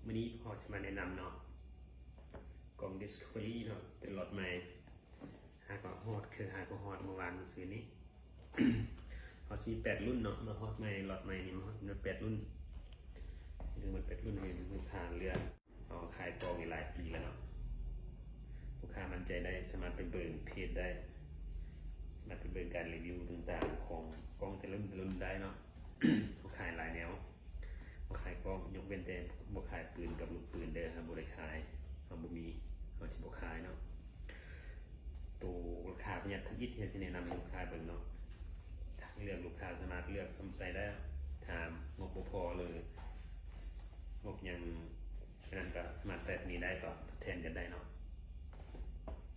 ມື້ນີ້ພໍ່ຊິມາແນະນຳເນາະ ກ້ອງ Discovery ເນາະ ເປັນລັອດໃໝ່ ຫາກໍຮອດ ຄືຫາກໍຮອດມື້ວານມື້ຊືນນີ້ ເຮົາຊິມີແປດລຸ້ນເນາະ ມາຮອດໃໝ່ ລັອດໃໝ່ນີ້ມາຮອດແປດລຸ້ນ ມີທັງໝົດແປດລຸ້ນ ໃຫ້ລູກຄ້າເລືອກ. ເຮົາຂາຍກ້ອງນີ້ຫຼາຍປີແລ້ວເນາະ ລູກຄ້າໝັ້ນໃຈໄດ້ ສາມາດໄປເບິ່ງເພຈໄດ້ ສາມາດໄປເບິ່ງການຣີວິວຕ່າງໆຂອງກ້ອງແຕ່ລະລຸ້ນແຕ່ລະລຸ້ນໄດ້ເນາະ. ເຮົາຂາຍຫຼາຍແນວ ເຮົາຂາຍກ້ອງ ຍົກເວັ້ນແຕ່ບໍ່ຂາຍປືນກັບລູກປືນເດີ ເຮົາບໍ່ໄດ້ຂາຍ ເຮົາບໍ່ມີ ເຮົາຊິບໍ່ຂາຍເນາະ. ໂຕລາຄາປະຢັດທຳອິດ ເຮົາຊິແນະນຳໃຫ້ລູກຄ້າເບິ່ງເນາະ ທາງເລືອກລູກຄ້າສາມາດເລືອກຊົມໃຊ້ໄດ້ ຖ້າງົບບໍ່ພໍ ຫຼື ງົບຍັງ ສະນັ້ນກໍສາມາດໃຊ້ໂຕນີ້ໄດ້ ກໍທົດແທນກັນໄດ້ເນາະ.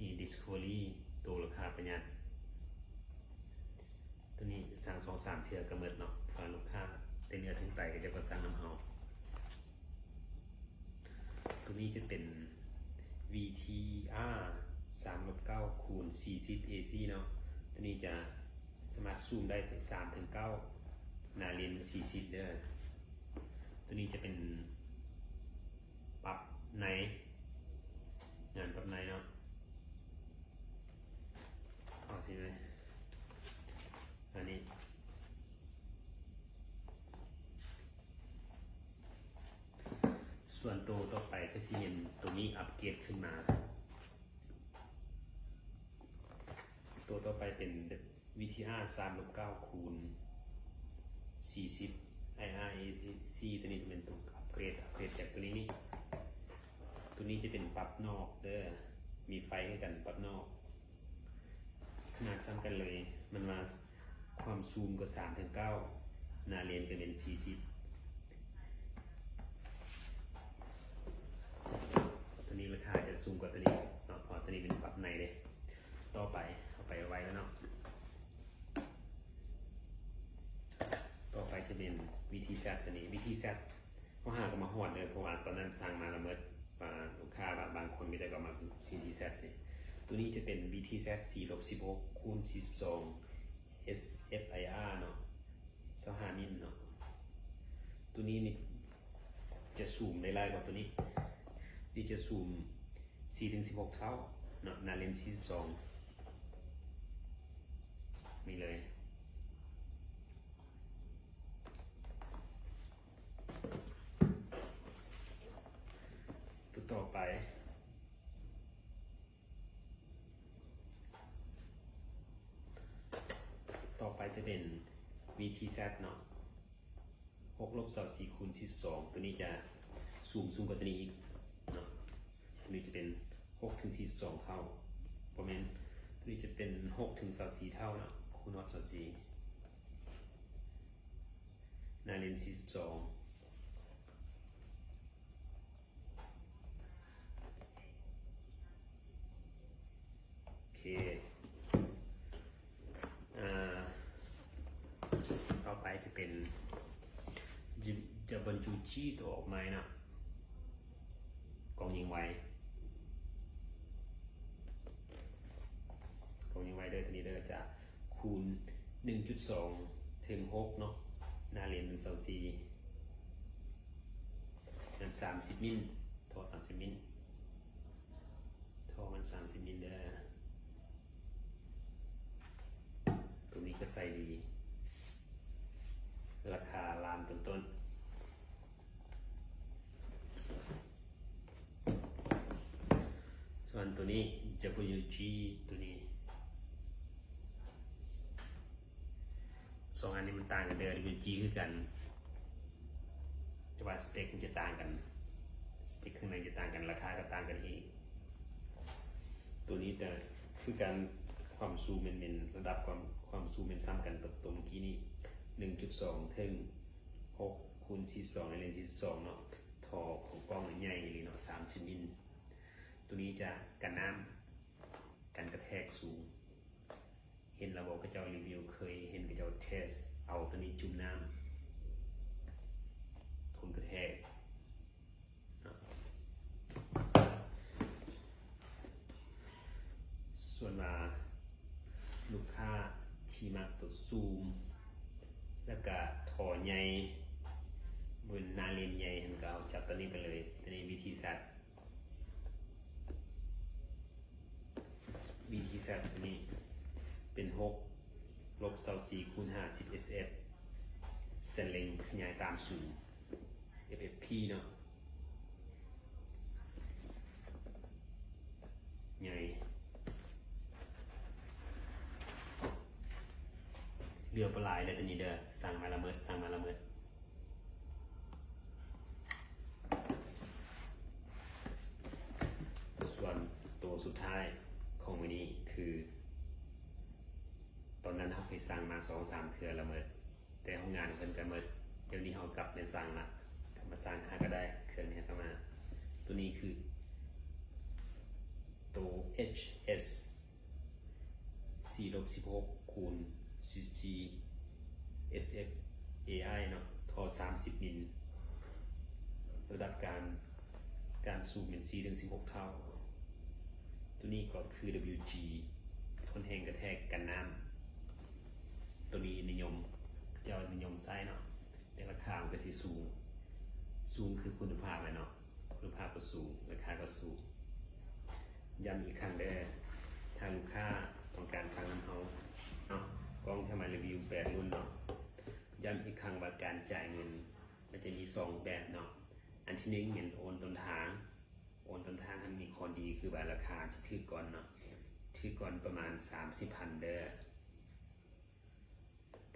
ນີ້ Discovery ໂຕລາຄາປະຢັດ ໂຕນີ້ສັ່ງສອງສາມເທື່ອກໍໝົດເນາະ ເພາະວ່າລູກຄ້າແຕ່ເໜືອເຖິງໃຕ້ ເຂົາເຈົ້າກໍສັ່ງນຳເຮົາ. ໂຕນີ້ຈະເປັນ VTR ສາມລົບເກົ້າ ຄູນ ສີ່ສິບ ເອຊີ ເນາະ ໂຕນີ້ຈະສາມາດຊູມໄດ້ສາມເຖິງເກົ້າ ໜ້າເລນ ສີ່ສິບ ເດີ. ໂຕນີ້ຈະເປັນປັບໃນ ງານປັບໃນເນາະ ເອົາຊິໄປ ອັນນີ້ ສ່ວນໂຕຕໍ່ໄປກໍຊິແມ່ນໂຕນີ້ອັບເກຣດຂຶ້ນມາ ໂຕຕໍ່ໄປເປັນ VTR ສາມລົບເກົ້າ ຄູນ ສີ່ສິບ IRAC ໂຕນີ້ຈະເປັນໂຕອັບເກຣດ ອັບເກຣດຈາກໂຕນີ້ນີ້ ໂຕນີ້ຈະເປັນປັບນອກເດີ ມີໄຟຄືກັນ ປັບນອກ ຂະໜາດສ່ຳກັນເລີຍ ມັນວ່າຄວາມຊູມກໍສາມເຖິງເກົ້າ ໜ້າເລນກໍແມ່ນສີ່ສິບ ໂຕນີ້ລາຄາຈະສູງກວ່າໂຕນີ້ເນາະ ເພາະວ່າໂຕນີ້ເປັນປັບໃນເດ້. ຕໍ່ໄປ ເຮົາໄປໄວແລ້ວເນາະ ຕໍ່ໄປຈະເປັນ VTZ ໂຕນີ້ VTZ ເຮົາຫາກໍມາຮອດເດີ ເພາະວ່າຕອນນັ້ນສັ່ງມາລະເມີດ ວ່າລູກຄ້າບາງຄົນກໍຈະກໍມາ VTZ ຊິ ໂຕນີ້ຈະເປັນ VTZ ສີ່ລົບສິບຫົກ ຄູນ ສີ່ສິບສອງ SFIR ເນາະ ຊາວຫ້າມິນເນາະ ໂຕນີ້ນີ້ຈະຊູມໄດ້ຫຼາຍກວ່າໂຕນີ້ ນີ້ຈະຊູມສີ່ເຖິງສິບຫົກເທົ່າເນາະ ໜ້າເລນສີ່ສິບສອງ ນີ້ເລີຍ. ໂຕຕໍ່ໄປ ຕໍ່ໄປຈະເປັນ VTZ ເນາະ ຫົກລົບຊາວສີ່ ຄູນ ສີ່ສິບສອງ ໂຕນີ້ຈະສູງ ສູງກວ່າໂຕນີ້ອີກເນາະ ໂຕນີ້ຈະເປັນຫົກເຖິງສີ່ສິບສອງເທົ່າ ບໍ່ແມ່ນ ໂຕນີ້ຈະເປັນຫົກເຖິງຊາວສີ່ເທົ່າເນາະ ຄູນຮອດຊາວສີ່ ໜ້າເລນສີ່ສິບສອງ. ໂອເຄ ອ່າ ຕໍ່ໄປຈະເປັນ WG ໂຕອອກໃໝ່ເນາະ ກ້ອງຍິງໄວ ກ້ອງຍິງໄວເດີ ໂຕນີ້ເດີ ຈະ ຄູນໜຶ່ງຈຸດສອງເຖິງຫົກເນາະ ໜ້າເລນມັນຊາວສີ່ ແມ່ນສາມສິບມິນ ທໍ່ສາມສິບມິນ ທໍ່ມັນສາມສິບມິນເດີ ໂຕນີ້ກໍໃຊ້ດີ ລາຄາລ້ານຕົ້ນໆ. ສ່ວນໂຕນີ້ WG ໂຕນີ້ ສອງອັນນີ້ມັນຕ່າງກັນເດີ WG ຄືກັນ ແຕ່ວ່າສະເປັກມັນຈະຕ່າງກັນ ສະເປັກຂ້າງໃນຈະຕ່າງກັນ ລາຄາກໍຕ່າງກັນອີກ ໂຕນີ້ແຕ່ຄືກັນ ຄວາມຊູມແມ່ນ ແມ່ນລະດັບຄວາມ ຄວາມຊູມແມ່ນສ່ຳກັນກັບໂຕເມື່ອກີ້ນີ້ ໜຶ່ງຈຸດສອງເຖິງຫົກ ຄູນສີ່ສິບສອງ ເລນສີ່ສິບສອງເນາະ ທໍ່ຂອງກ້ອງນີ້ໃຫຍ່ອີ່ຫຼີເນາະ ສາມສິບມິນ ໂຕນີ້ຈະກັນນ້ຳ ກັນກະແທກສູງ ເຫັນແລ້ວບໍ່ ເຂົາເຈົ້າຣີວິວ ເຄີຍເຫັນເຂົາເຈົ້າເທສເອົາໂຕນີ້ຈຸ່ມນ້ຳ ທົນກະແທກ. ສ່ວນວ່າລູກຄ້າທີ່ມັກໂຕຊູມ ແລ້ວກະທໍ່ໃຫຍ່ ເປັນໜ້າເລ ໃຫຍ່ຫັ້ນກໍເອົາຈັບຕົວນີ້ໄປເລີຍ. ຕົວນີ້ວິທີຊັດ ວິທີຊັດຕົວນີ້ເປັນຫົກລົບຊາວສີ່ຄູນຫ້າສິບເອັສເອັຟ ເສັ້ນເລັງຂະຫຍາຍຕາມສູງ ເອັຟເອັຟພີ ເນາະ ໃຫຍ່ ເຫຼືອບໍ່ຫຼາຍເດີ ຕົວນີ້ເດີ ສັ່ງມາລະເມີດ ສັ່ງມາລະເມີດ. ສ່ວນໂຕສຸດທ້າຍຂອງມື້ນີ້ຄື ຕອນນັ້ນເຮົາເຄີຍສັ່ງມາສອງສາມເທື່ອລະເມີດ ແຕ່ໂຮງງານເພິ່ນກະເມີດ. ດຽວນີ້ເຮົາກັບມາສັ່ງລະ ກັບມາສັ່ງຫາກະໄດ້ເຄື່ອງນີ້ກະມາ. ໂຕນີ້ຄືໂຕເອັດເອັສ ສີ່ລົບສິບຫົກຄູນສີ່ສິບສີ່ ເອັສເອັຟ ເອໄອ ເນາະ ທໍ່ສາມສິບມິນ ລະດັບການ ການສູງແມ່ນສີ່ເຖິງສິບຫົກເທົ່າ. ໂຕນີ້ກໍຄື ດັບເບິນຢູຈີ ທົນແຮງກະແທກກັນນ້ຳ. ໂຕນີ້ນິຍົມ ເຂົາເຈົ້ານິຍົມໃຊ້ເນາະ ແຕ່ລາຄາມັນກະຊິສູງ ສູງຄືຄຸນນະພາບແຫຼະເນາະ. ຄຸນນະພາບກໍສູງ ລາຄາກໍສູງ. ຢ້ຳອີກຄັ້ງເດີ ຖ້າລູກຄ້າຕ້ອງການສັ່ງນຳເຮົາເນາະ ກ້ອງແຖມມາຣີວິວແປດລຸ້ນເນາະ. ຢ້ຳອີກຄັ້ງວ່າການຈ່າຍເງິນມັນຈະມີສອງແບບເນາະ. ອັນທີໜຶ່ງແມ່ນໂອນຕົ້ນທາງ. ໂອນຕົ້ນທາງຫັ້ນມີຂໍ້ດີຄືວ່າລາຄາຊິຖືກກ່ອນເນາະ ຖືກກ່ອນປະມານສາມສິບພັນເດີ.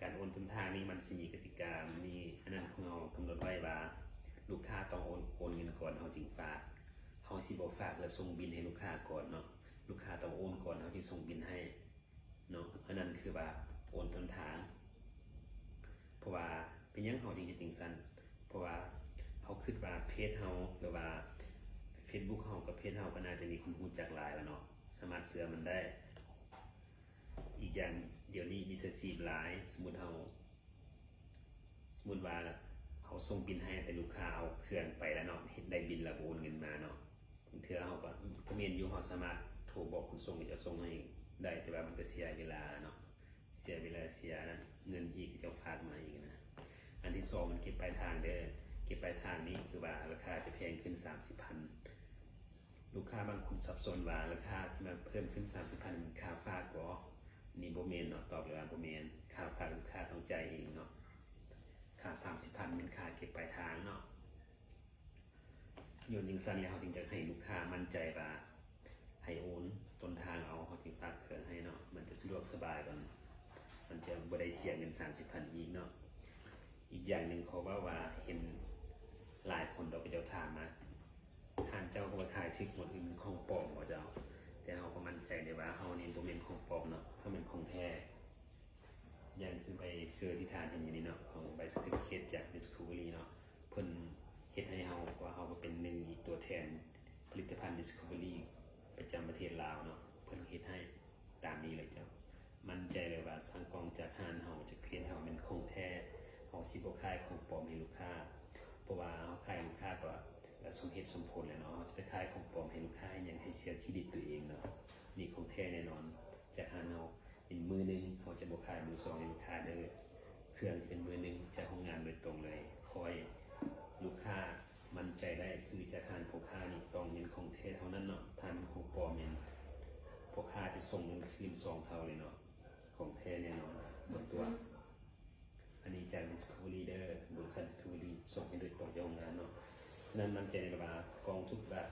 ການໂອນຕົ້ນທາງນີ້ມັນຊິມີກະຕິກາ ມີອັນນັ້ນຂອງເຮົາກຳນົດໄວ້ວ່າ ລູກຄ້າຕ້ອງໂອນ ໂອນເງິນກ່ອນເຮົາຈຶ່ງຝາກ. ເຮົາຊິບໍ່ຝາກແລ້ວສົ່ງບິນໃຫ້ລູກຄ້າກ່ອນເນາະ. ລູກຄ້າຕ້ອງໂອນກ່ອນເຮົາຈຶ່ງສົ່ງບິນໃຫ້ເນາະ. ອັນນັ້ນຄືວ່າໂອນຕົ້ນທາງ. ເພາະວ່າເປັນຫຍັງເຮົາຈຶ່ງເຮັດຈັ່ງຊັ້ນ? ເພາະວ່າເຮົາຄິດວ່າເພຈເຮົາ ຫຼືວ່າເຟສບຸກເຮົາກັບເພຈເຮົາກໍໜ້າຈະມີຄົນຮູ້ຈັກຫຼາຍລະເນາະ ສາມາດເຊື່ອມັນໄດ້. ອີກຢ່າງດຽວນີ້ມິດສາຊີບຫຼາຍ. ສົມມຸດເຮົາ ສົມມຸດວ່າເຮົາສົ່ງບິນໃຫ້ ແຕ່ລູກຄ້າເອົາເຄື່ອງໄປລະເນາະ ເຮັດໄດ້ບິນລະບໍ່ໂອນເງິນມາເນາະ. ບາງເທື່ອເຮົາກໍ ກໍແມ່ນຢູ່ ເຮົາສາມາດໂທບອກຂົນສົ່ງໃຫ້ເຈົ້າສົ່ງໃຫ້ໄດ້ ແຕ່ວ່າມັນກໍເສຍເວລາເນາະ ເສຍເວລາ ເສຍນັ້ນເງິນອີກ ເຂົາເຈົ້າຝາກມາອີກນະ. ອັນທີສອງແມ່ນເກັບປາຍທາງເດີ. ເກັບປາຍທາງນີ້ຄືວ່າລາຄາຈະແພງຂຶ້ນສາມສິບພັນ. ລູກຄ້າບາງຄົນສັບສົນວ່າລາຄາທີ່ມັນເພີ່ມຂຶ້ນສາມສິບພັນແມ່ນຄ່າຝາກບໍ່? ນີ້ບໍ່ແມ່ນເນາະ ຕອບເລີຍວ່າບໍ່ແມ່ນ. ຄ່າຝາກລູກຄ້າຕ້ອງຈ່າຍເອງເນາະ. ຄ່າສາມສິບພັນແມ່ນຄ່າເກັບປາຍທາງເນາະ. ຍ້ອນຈັ່ງຊັ້ນແລ້ວ ເຮົາຈຶ່ງຈະໃຫ້ລູກຄ້າໝັ້ນໃຈວ່າ ໃຫ້ໂອນຕົ້ນທາງເອົາ ເຮົາຈຶ່ງຝາກເຄື່ອງໃຫ້ເນາະ. ມັນຈະສະດວກສະບາຍກວ່າ ມັນຈະບໍ່ໄດ້ເສຍເງິນສາມສິບພັນອີກເນາະ. ອີກຢ່າງໜຶ່ງ ຂໍເວົ້າວ່າເຫັນຫຼາຍຄົນດອກ ເຂົາເຈົ້າຖາມມາ ຮ້ານເຈົ້າຄືວ່າຂາຍຖືກໝົດ ຫຼືມັນຂອງປອມບໍ່ເຈົ້າ? ແຕ່ເຮົາກໍໝັ້ນໃຈໄດ້ວ່າເຮົານີ້ບໍ່ແມ່ນຂອງປອມເນາະ ເຮົາແມ່ນຂອງແທ້. ຢ່າງຄືໃບເຊີທີ່ທ່ານເຫັນຢູ່ນີ້ເນາະ ຂອງໃບເຊີຕິຟິເຄດຈາກ Discovery ເນາະ ເພິ່ນເຮັດໃຫ້ເຮົາ ເພາະວ່າເຮົາກໍເປັນໜຶ່ງໃນຕົວແທນຜະລິດຕະພັນ Discovery ປະຈຳປະເທດລາວເນາະ ເພິ່ນເຮັດໃຫ້ຕາມນີ້ເລີຍເຈົ້າ. ໝັ້ນໃຈເລີຍວ່າສັ່ງກ້ອງຈາກຮ້ານເຮົາ ຈາກເພຈເຮົາແມ່ນຂອງແທ້. ເຮົາຊິບໍ່ຂາຍຂອງປອມໃຫ້ລູກຄ້າ ເພາະວ່າເຮົາຂາຍໃຫ້ລູກຄ້າກໍ ລະສົມເຫດສົມຜົນແຫຼະເນາະ. ເຮົາຈະໄປຂາຍຂອງປອມໃຫ້ລູກຄ້າເຮັດຫຍັງ? ໃຫ້ເສຍເຄຣດິດຕົວເອງເນາະ. ນີ້ຂອງແທ້ແນ່ນອນຈາກຮ້ານເຮົາ. ເປັນມືໜຶ່ງ ເຮົາຈະບໍ່ຂາຍມືສອງໃຫ້ລູກຄ້າເດີ. ເຄື່ອງຈະເປັນມືໜຶ່ງຈາກໂຮງງານໂດຍຕົງເລີຍ. ຂໍໃຫ້ລູກຄ້າໝັ້ນໃຈໄດ້ ຊື້ຈາກຮ້ານພໍ່ຄ້ານີ້ຕ້ອງແມ່ນຂອງແທ້ເທົ່ານັ້ນເນາະ. ຖ້າແມ່ນຂອງປອມແມ່ນພໍ່ຄ້າຈະສົ່ງເງິນຄືນສອງເທົ່າເລີຍເນາະ. ຂອງແທ້ແນ່ນອນ ບໍ່ຕົວະ. ອັນນີ້ຈາກ Discovery ເດີ ບໍລິສັດ Discovery ສົ່ງໃຫ້ໂດຍຕົງຈາກໂຮງງານເນາະ. ສະນັ້ນໝັ້ນໃຈໄດ້ວ່າກ້ອງທຸກແບບ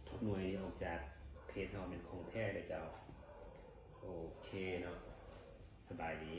ທຸກໜ່ວຍທີ່ອອກຈາກເພຈເຮົາແມ່ນຂອງແທ້ເດີເຈົ້າ. ໂອເຄເນາະ ສະບາຍດີ.